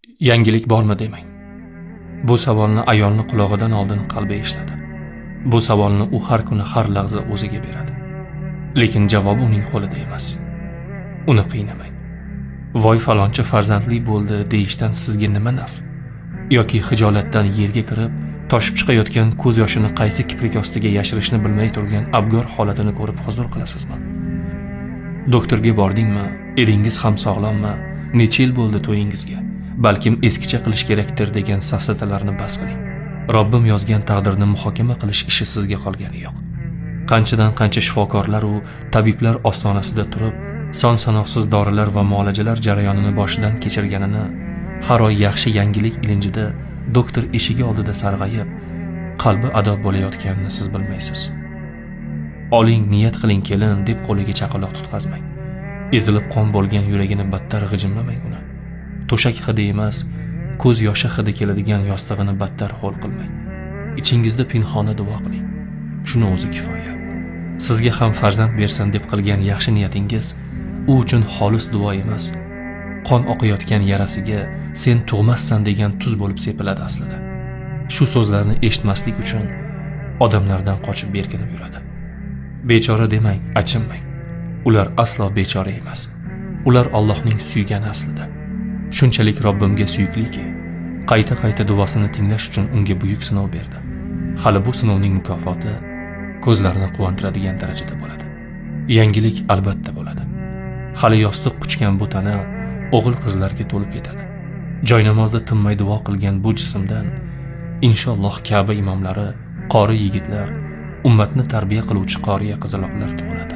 Yangilik bormi demang. Bu savolni ayolni qulog'idan oldin qalbi eshitadi. Bu savolni u har kuni har lahza o'ziga beradi. Lekin javobi uning qo'lida emas. Uni qiynamang. Voy falonchi farzandli bo'ldi deyishdan sizga nima naf? Yoki hijolatdan yerga kirib, toshib chiqayotgan ko'z yoshini qaysi kiprik ostiga yashirishni bilmay turgan abgor holatini ko'rib huzur qilasizmi? Doktorga bordingmi? Eringiz ham sog'lommi? Necha yil bo'ldi to'yingizga? Balkim eskicha qilish kerakdir degan safsatalarni bas qiling. Robbim yozgan taqdirni muhokama qilish ishi sizga qolgani yo'q. Qanchadan qancha shifokorlar u tabiblar ostonasida turib, son sanoqsiz dorilar va muolajalar jarayonini boshidan kechirganini, har oy yaxshi yangilik ilinjida doktor eshigi oldida sarg'ayib, qalbi ado bo'layotganini siz bilmaysiz. Oling, niyat qiling kelin deb qo'liga chaqaloq tutqazmang. Ezilib qon bo'lgan yuragini battar g'ijimlamang uni. To'shak hidi emas, ko'z yoshi hidi keladigan yostig'ini battar ho'l qilmang. Ichingizda pinhona duo qiling. Shuni o'zi kifoya. Sizga ham farzand bersin deb qilgan yaxshi niyatingiz u uchun xolis duo emas. Qon oqayotgan yarasiga sen tug'massan degan tuz bo'lib sepiladi aslida. Shu so'zlarni eshitmaslik uchun odamlardan qochib berkinib yuradi. Bechora demang, achinmang. Ular aslo bechora emas. Ular Allohning suygani aslida. Shunchalik Robbimga suyukliki, qayta-qayta duosini tinglash uchun unga buyuk sinov berdi. Hali bu sinovning mukofoti ko'zlarni quvontiradigan darajada bo'ladi. Yangilik albatta bo'ladi. Hali yostiq quchgan bu tana o'g'il qizlarga to'lib ketadi. Joynamozda tinmay duo qilgan bu jismdan inshaalloh Ka'ba imomlari, qori yigitlar, ummatni tarbiya qiluvchi qoriya qizaloqlar tug'iladi.